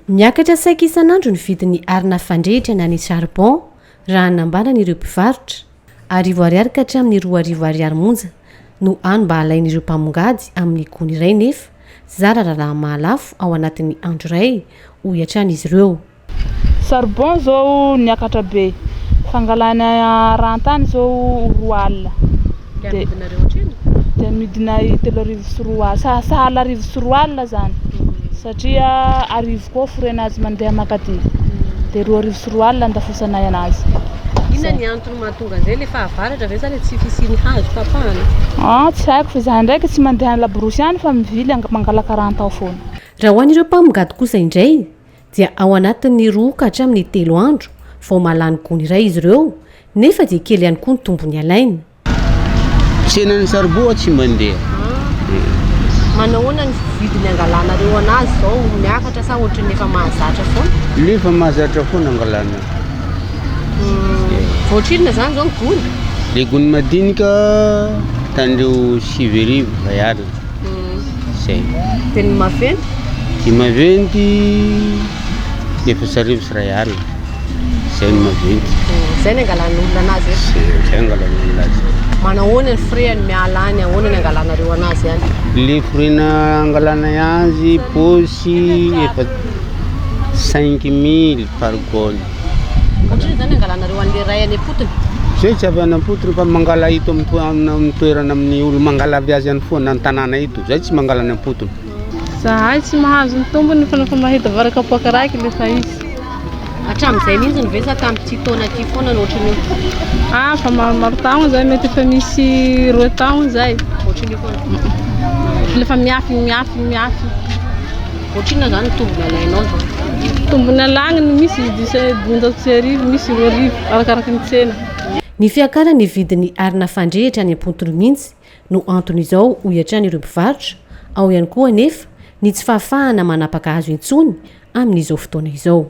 Miakatra saika isan'andro ny vidin'ny arina fandrehitra na ny charbon, raha ny nambaran'ireo mpivarotra. Arivo ariary ka hatramin'ny 2000 ariary monja no hany mba alain'ireo mpamongady amin'ny gony iray nefa zara raha mahalafo ao anatin'ny andro iray, hoy hatrany izy ireo. Charbon zao niakatra be, fangalana rantany zao 20 alina de de amidinay 2003 sahasahala 2001 zany satria 1000 koa frais-nazy mandeha makaty de 2002 andafosanay anazy. Inona ny antony mahatonga an'izay? Le fahavaratra ve sa le tsy fisian'ny hazo tapahana? Ah, tsy haiko fa izahay ndraiky tsy mandeha any laborosy any fa mivily mangalaka rantao foana. Raha ho an'ireo mpamongady kosa indray dia ao anatin'ny roa ka hatramin'ny telo andro vao mahalany gony iray izy ireo nefa dia kely ihany koa ny tombony alaina. Tsenan'ny saribao tsy mandeha. Manahoana ny vidiny angalanareo anazy zao miakatra sa ohatran'ny efa mahazatra foana? Le efa mahazatra foana angalana. Voatrinona zany zao ny gony? Le gony madinika tandreo 9000 20. Zay. Dia ny maventy? Ny maventy 1004. Zay ny maventy. Zay ny angalan'olona anazy eto? Zay, zay angalan'olona azy. Manahoana ny frais-ny miala any, ahoana ny angalanareo anazy any? Le frais-na angalanay azy paosy efa 5000 par gony. Ohatrinona zany angalanareo an'le ray any am-potony? Zay tsy avy any am-potony fa mangala eto amin'ny toerana amin'ny olo mangala avy azy any foana an-tanàna eto. Zay tsy mangala any am-potony. Zahay tsy mahazo ny tombony fa nofa mahita vary kapoaka raiky le fa izy. Hatramin'izay mihitsy ve sa tamin'ity taona ity foana no ohatran'io? Ah, fa maromaro taogno zay, mety efa misy roa taogno zay. Ohatran'io foana? Le fa miafy, miafy, miafy. Ohatrinona zany ny tombony alainao zao? Tombony alagny ny misy 1500, misy 2000, arakaraky ny tsena. Ny fiakaran'ny vidin'ny arina fandrehitra any am-potony mihitsy no anton'izao hoy hatrany ireo mpivarotra, ao ihany koa anefa ny tsy fahafahana manapaka hazo intsony amin'izao fotoana izao.